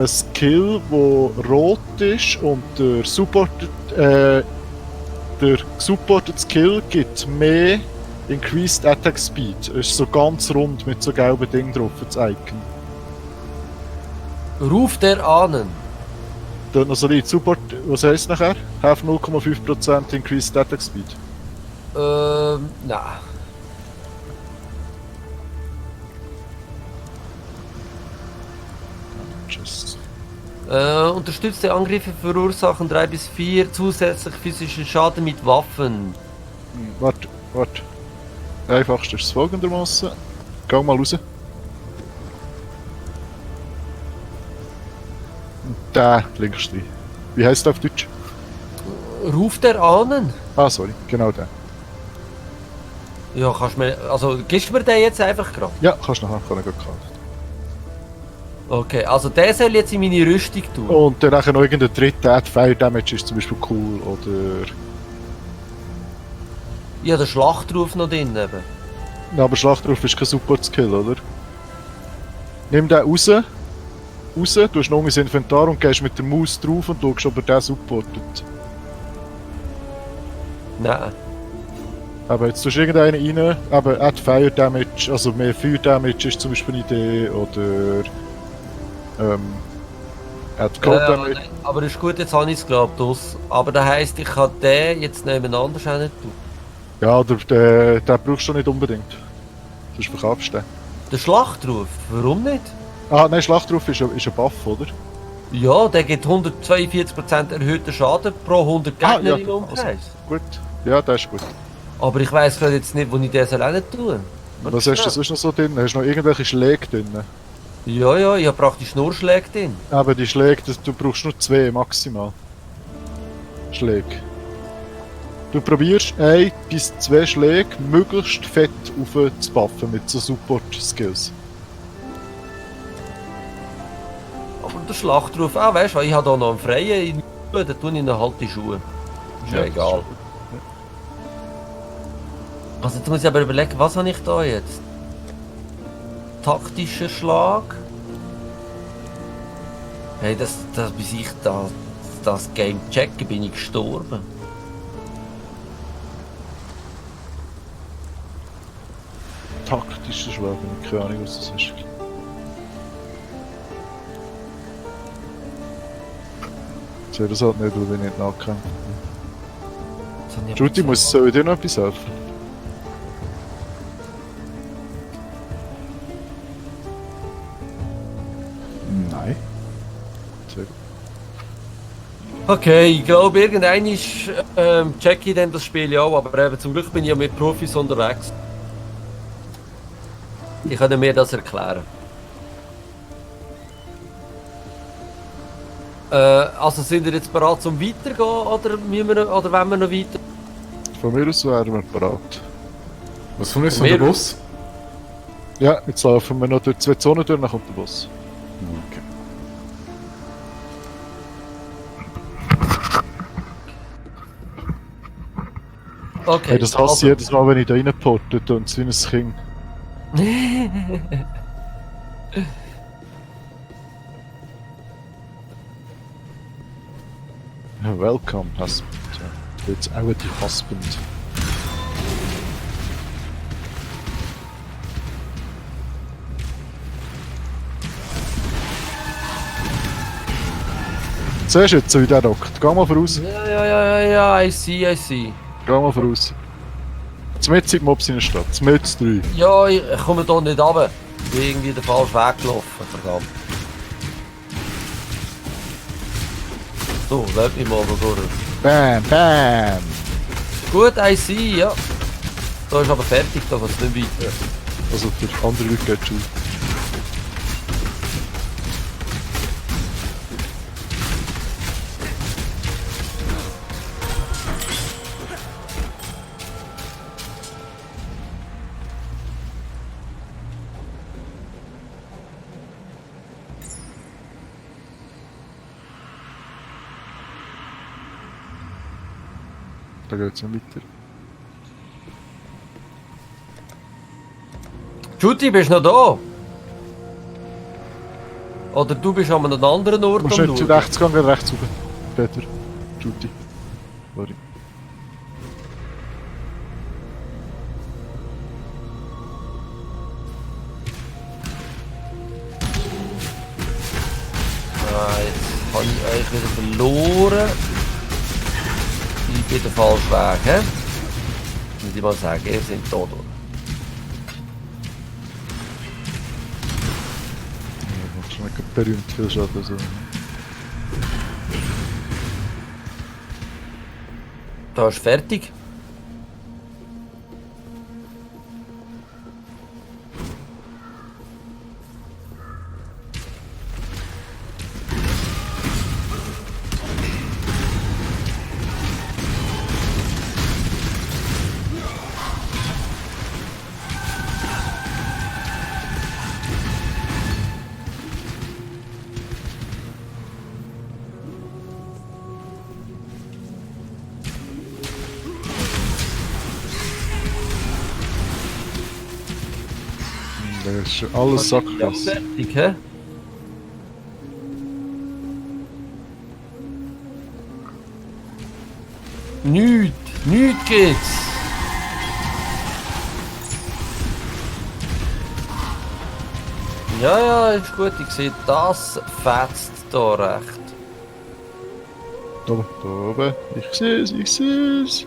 ein Skill, der rot ist und der supported Skill gibt mehr Increased Attack Speed. Ist so ganz rund mit so gelben Ding drauf, das Icon. Ruf der Ahnen. Dort noch so ein Support, was heisst nachher? Have 0,5% Increased Attack Speed. Nein. Just. Unterstützte Angriffe verursachen 3 bis 4 zusätzlich physischen Schaden mit Waffen. Warte. Einfachste ist es folgendermaßen. Geh mal raus. Und der links rein. Wie heisst der auf Deutsch? Ruf der Ahnen? Ah, sorry, genau der. Ja, kannst du mir. Also, gibst du mir den jetzt einfach gerade? Ja, kannst du nachher kaufen. Okay, also der soll jetzt in meine Rüstung tun. Und dann nachher noch irgendein dritter Fire Damage ist zum Beispiel cool oder. Ja, der Schlachtruf noch drin eben. Ja, aber Schlachtruf ist kein Support Skill, oder? Nimm den raus. Du hast noch ins Inventar und gehst mit der Maus drauf und schaust, ob er den supportet. Nein. Aber jetzt tust du irgendeinen rein, aber Add Fire Damage, also mehr Fire Damage ist zum Beispiel eine Idee, oder Add Cold Damage. Aber ist gut, jetzt habe ich es glaube ich. Aber das heisst, ich kann den jetzt nebeneinander auch nicht tun. Ja, oder den brauchst du nicht unbedingt. Sonst verkaufst du den. Der Schlachtruf, warum nicht? Ah, nein, Schlachtruf ist ein Buff, oder? Ja, der gibt 142% erhöhten Schaden pro 100 Gegner ja, im Umkreis. also, gut. Ja, der ist gut. Aber ich weiss gerade jetzt nicht, wo ich den soll auch nicht tun. Was hast du sonst noch so drin? Hast du noch irgendwelche Schläge drin? Ja, ich habe praktisch nur Schläge drin. Aber die Schläge, du brauchst nur 2 maximal. Schläge. Du probierst 1 bis 2 Schläge möglichst fett aufzubuffen mit so Support-Skills. Aber der Schlachtruf, weißt du, ich habe da noch einen freien, da tue ich noch halt die Schuhe. Ist ja egal. Also jetzt muss ich aber überlegen, was habe ich da jetzt? Taktischer Schlag. Hey, bis ich das Game checke, bin ich gestorben. Taktischer Schlag, ich habe keine Ahnung, was das ist. Ich sehe das halt nicht, weil ich nicht nachkämpfe. Judy, soll dir noch etwas helfen? Nein. Sehr gut. Okay, ich glaube, irgendwann check ich dann das Spiel auch, aber eben, zum Glück bin ich ja mit Profis unterwegs. Die können mir das erklären. Also sind wir jetzt bereit zum Weitergehen oder wollen wir noch weiter? Von mir aus wären wir bereit. Was von uns von der Boss? Ja, jetzt laufen wir noch durch 2 Zonen durch, dann kommt der Boss. Okay. Okay. Hey, das hasse ich jedes Mal, wenn ich da reinporte und es wie ein Kind. Welcome, husband. It's our husband. Siehst du jetzt, wie der rockt? Geh mal voraus. Ja, I see. Geh mal voraus. Zum sind Mobs in der Stadt. Zum 3. Ja, ich komme hier nicht runter. Ich bin irgendwie den falschen Weg gelaufen, verdammt. So, lass mich mal da durch. Bam! Gut, I see, ja. Da ist aber fertig, da geht es nicht weiter. Also für andere Leute geht es schon. Da geht es nicht weiter. Judy, bist du noch da? Oder du bist an einem anderen Ort Du musst am nicht Schauen. rechts gehen, geh rechts rüber. Peter. Judy. Sorry. Jetzt habe ich euch wieder verloren. Ich bin der falsche Weg, hä? Muss ich mal sagen, ihr seid da durch. Ja, das ist nicht berühmt viel Schaden. So. Da ist fertig. Das ist schon alles Ja, sackgass. fertig, hä? Nichts geht's. Ja, ist gut, ich sehe, das fetzt da recht. Da oben. Ich seh's, ich seh's.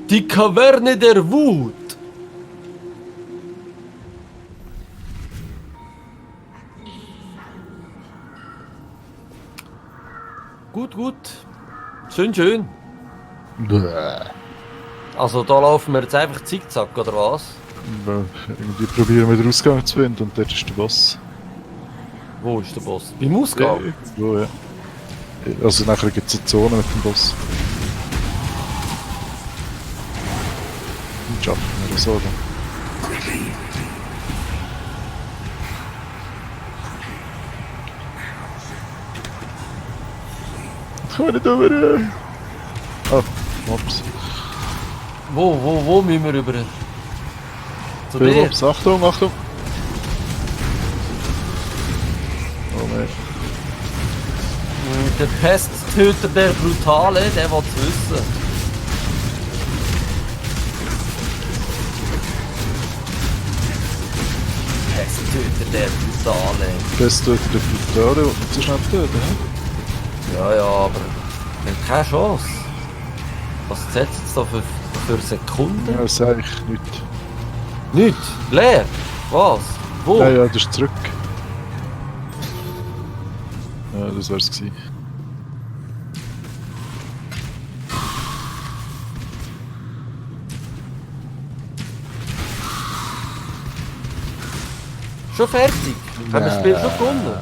Die Kaverne der Wut. Gut. Schön. Bäh. Also da laufen wir jetzt einfach zickzack, oder was? Irgendwie probieren wir den Ausgang zu finden und dort ist der Boss. Wo ist der Boss? Beim Ausgang? Wo, ja. Also nachher gibt es eine Zone mit dem Boss. Und schaffen wir das, oder? Ich kann nicht rüber. Ah, ups. Wo müssen wir rüber? Zu dir? Ups, Achtung. Oh nein. Der Pesttöter, der Brutale, der will es wissen. Pesttöter, der Brutale. Best tötet der Brutale, der nicht so schnell töten, hä? Ja, aber wir haben keine Chance. Was setzt es da für Sekunden? Ja, das ist eigentlich nicht. Nichts. Leer. Was? Wo? Ja, das ist zurück. Ja, das wär's gewesen. Schon fertig? Haben wir das Spiel schon gewonnen?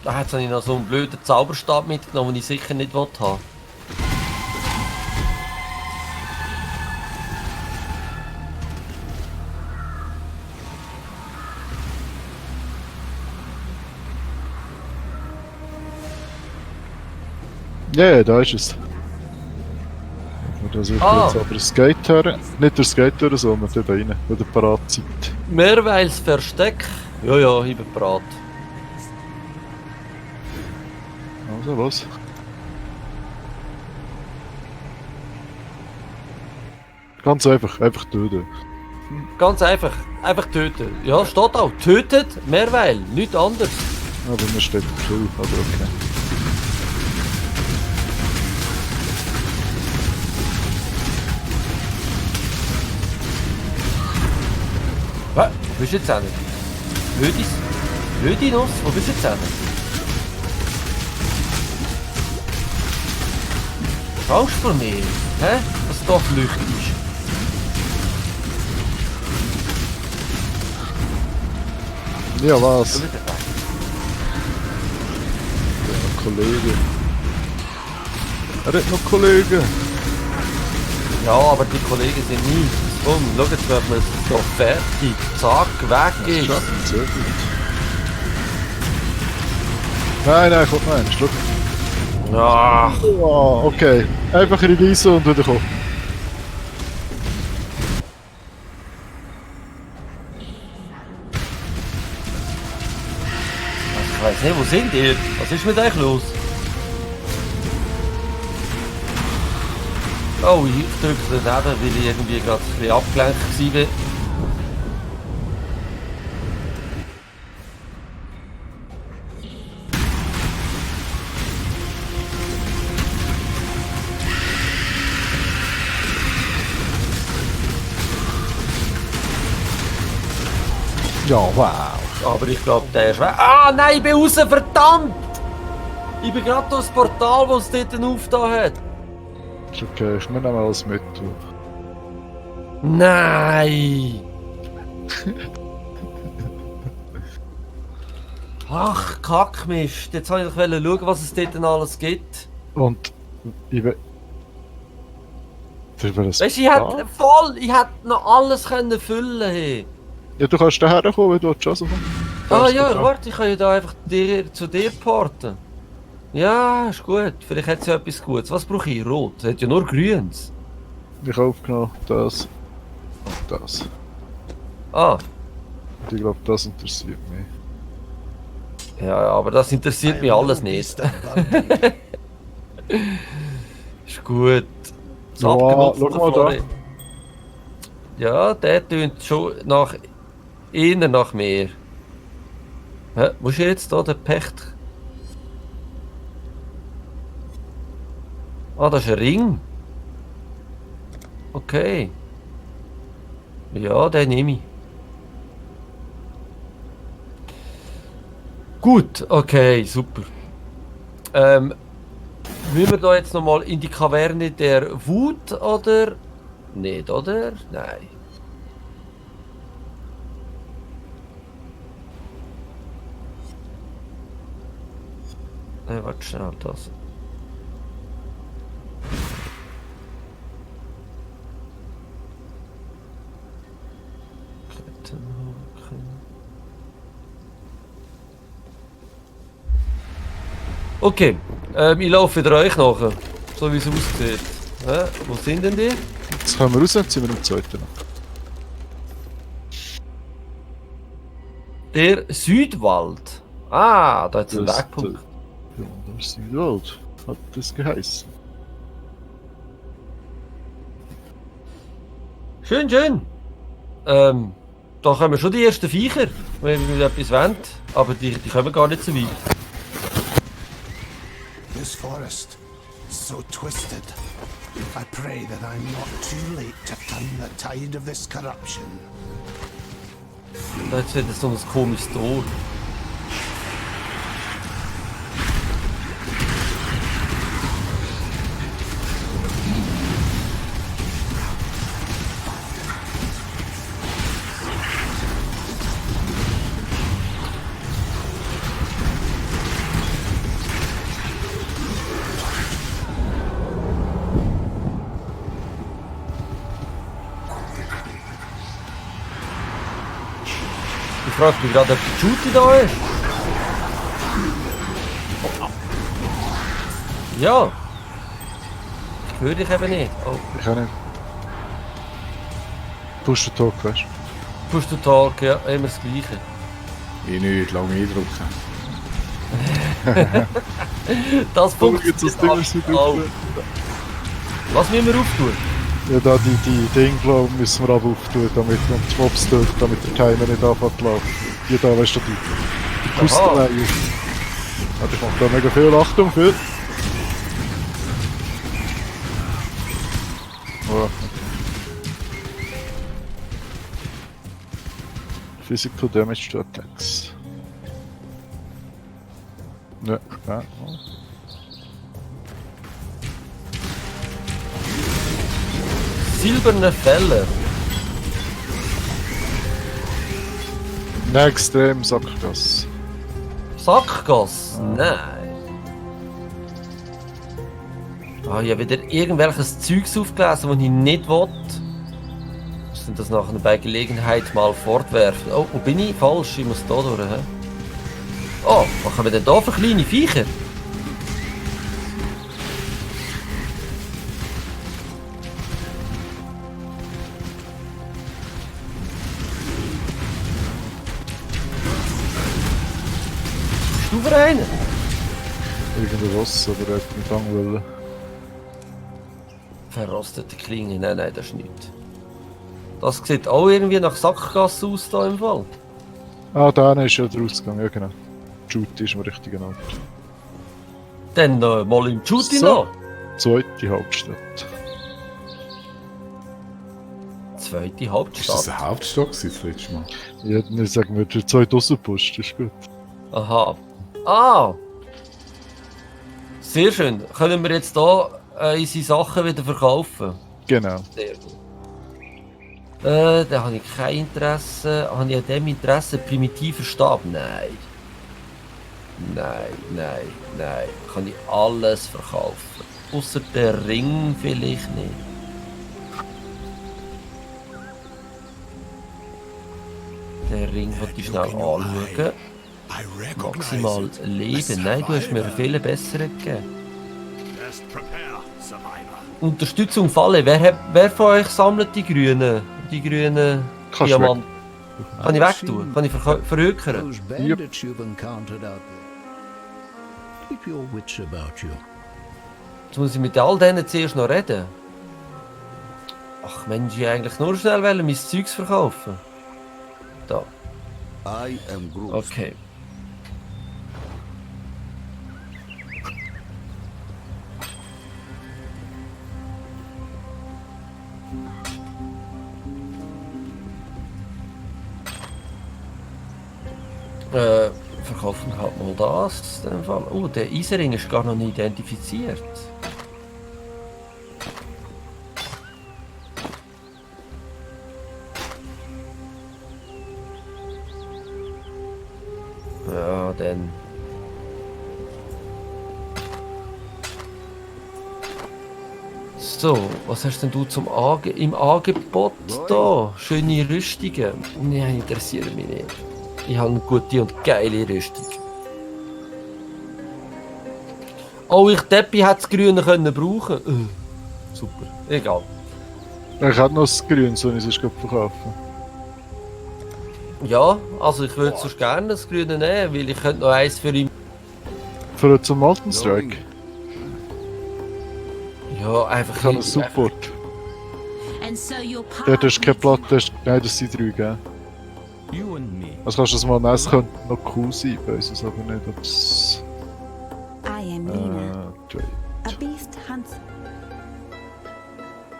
Da hat ich noch so einen blöden Zauberstab mitgenommen, den ich sicher nicht haben. Ja, da ist es. Da suche ich Ah. jetzt aber ein Skate her. Nicht der Skater, sondern dort rein, wo der parat Zeit. Mehrweils Versteck. Ja, ich bin bereit. Also los. Ganz einfach töten. Ganz einfach töten. Ja, steht auch. Tötet Mehrweil, nichts anderes. Aber mir steht Kill, aber okay. Hä? Wo bist du jetzt hin? Rödinos, wo bist du jetzt hin? Angst vor mir? Hä? Dass du da flüchtest? Ja, was? Schon wieder weg. Der Kollege. Er hat noch Kollegen. Ja, aber die Kollegen sind nichts. Komm, schau jetzt, wird man es doch fertig. Zack, weg ist. Ja, sehr gut. Nein, kommt nein, schau. Ach, Oh, okay. Einfach releasen und wieder kommen. ich weiss nicht, wo sind ihr? Was ist mit euch los? Oh, ich drücke daneben, weil ich irgendwie gerade ein bisschen abgelenkt war. Ja, wow. Aber ich glaube, der ist weg. Ah, nein, ich bin raus, verdammt! Ich bin gerade durch das Portal, das es dort aufgetan hat. Ist okay, ich nehme alles mit. Du. Nein! Ach, Kackmist. Jetzt wollte ich doch schauen, was es dort denn alles gibt. Und ich will. Das wäre das. Weißt du, ich hätte noch alles können füllen hey. Ja, du kannst daher kommen, wenn du willst. Also, Ah ja, warte, ich kann ja da einfach zu dir porten. Ja, ist gut. Vielleicht hat es ja etwas Gutes. Was brauche ich? Rot? Es hat ja nur Grünes. Ich habe aufgenommen das und das. Ah, Und ich glaube, das interessiert mich. ja, aber das interessiert mich alles nicht. Ist gut. Das Ja, Abgemopfte schau mal da. vorhin. Ja, der tönt schon eher nach mehr. Hä? Wo ist jetzt da der Pecht? Ah, das ist ein Ring. Okay. Ja, den nehme ich. Gut, okay, super. Müssen wir da jetzt nochmal in die Kaverne der Wut oder? Nicht, oder? Nein. Nein, warte schnell, das. Okay, ich laufe wieder euch nachher, so wie es aussieht. Wo sind denn die? Jetzt kommen wir raus, jetzt sind wir im zweiten. Der Südwald. Ah, da hat es einen Das- Wegpunkt. Ja, das ist Südwald. Hat das geheißen. Schön, schön. Da kommen schon die ersten Viecher, wenn wir etwas wollen. Aber die kommen gar nicht so weit. This forest, so twisted. I pray that I'm not too late to turn the tide of this corruption. Da hat es so ein komisches Tor. Ich frage mich gerade, ob die Juti da ist. Ja. Ich höre dich eben nicht. Oh, Ich auch nicht. Push the Talk, weißt du? Push to Talk, ja, immer das Gleiche. Ich nicht, lange eindrücken. Das Oh, jetzt das Ding ist funktioniert nicht auch. auf. Was müssen wir auftun? Ja, da die Ding, glaub, müssen wir aber auftun, damit man die Mobs durch, damit der Timer nicht anfängt zu laufen. Die da, weißt du, die Kustenleihe. Ja, ich mach da mega viel, Achtung, viel. Oh, okay. Physical Damage to Attacks. Ja, ja. Silberne Felle. Nein, extrem Sackgasse. Sackgasse? Nein. Ah, ich habe wieder irgendwelches Zeugs aufgelesen, das ich nicht will. Muss ich das nachher bei Gelegenheit mal fortwerfen. Oh, wo bin ich? Falsch, ich muss da durch. He? Oh, was haben wir denn da für kleine Viecher? Bist du für einen? Irgendein Ross, aber er hat mich fangen wollen. Verrostete Klinge, nein, das ist nichts. Das sieht auch irgendwie nach Sackgasse aus da im Fall. Ah, da ist ja der Ausgang, ja genau. Juti ist am richtigen Ort. Dann mal im Juti So. noch. Zweite Hauptstadt. Zweite Ist das Hauptstadt. eine Hauptstadt gewesen, das letzte Mal? Ja, dann sagen wir der zweite Aussenpost, ist gut. Aha. Ah! Sehr schön. Können wir jetzt hier unsere Sachen wieder verkaufen? Genau. Sehr gut. Da habe ich kein Interesse. Habe ich an dem Interesse primitiver Stab? Nein. Nein. Kann ich alles verkaufen. Außer der Ring vielleicht nicht. Den Ring wollte ich schnell anschauen. I recognize Maximal it. Leben. Nein, du hast mir viel bessere gegeben. Just prepare, survivor. Unterstützung Falle. Wer von euch sammelt die grünen? Die grünen Kannst Diamanten? Kann ich wegtun? Kann ich verhökern? Those bandits you've encountered out there. Keep your wits about you. Jetzt muss ich mit all denen zuerst noch reden. Ach Mensch, ich eigentlich nur schnell mein Zeugs verkaufen. Da, I am Groot. okay. Verkaufen halt mal das. In dem Fall. Oh, der Eisenring ist gar noch nicht identifiziert. Ja, dann. So, was hast denn du im Angebot da? Schöne Rüstungen? Nein, interessieren mich nicht. Ich habe eine gute und geile Rüstung. Oh, ich Teppich hätte das Grüne können brauchen. Super, egal. Ich hätte noch das Grün, soll ich es verkaufen. Ja, also ich würde sonst gerne das Grüne nehmen, weil ich könnte noch eins für ihn. Für zum Molten Strike. Ja, einfach. Ich habe einen Support. And so your Dort hast du keine Platte, nein, das sind 3, gell? You and me. Also kannst du das mal nehmen, es könnte noch cool sein, ich weiss es aber nicht, ob es... I am Nina, Trade. a beast hunter.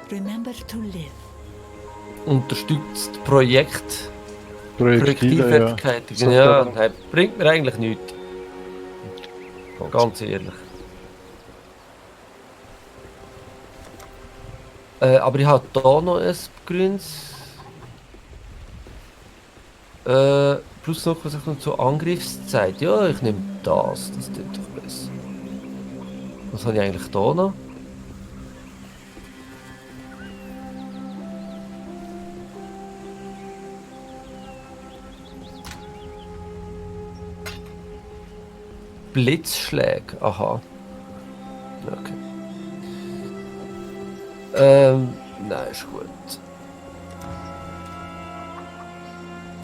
Remember to live. Unterstützt Projekt. Projektile, ja. Projektilfertigkeiten. Sagt Ja, aber- nein, bringt mir eigentlich nichts. Ganz ehrlich. Aber ich habe hier noch ein grünes. Plus noch was zur Angriffszeit. Ja, ich nehme das. Das klingt doch besser. Was habe ich eigentlich hier noch? Blitzschläge. Aha. Okay. Nein, ist gut.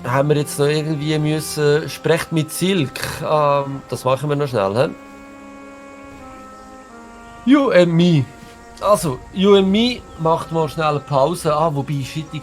Haben wir jetzt noch irgendwie müssen, sprecht mit Silk. Das machen wir noch schnell, hä? You and me. Also, You and me macht mal schnell eine Pause. Wobei, shit, ich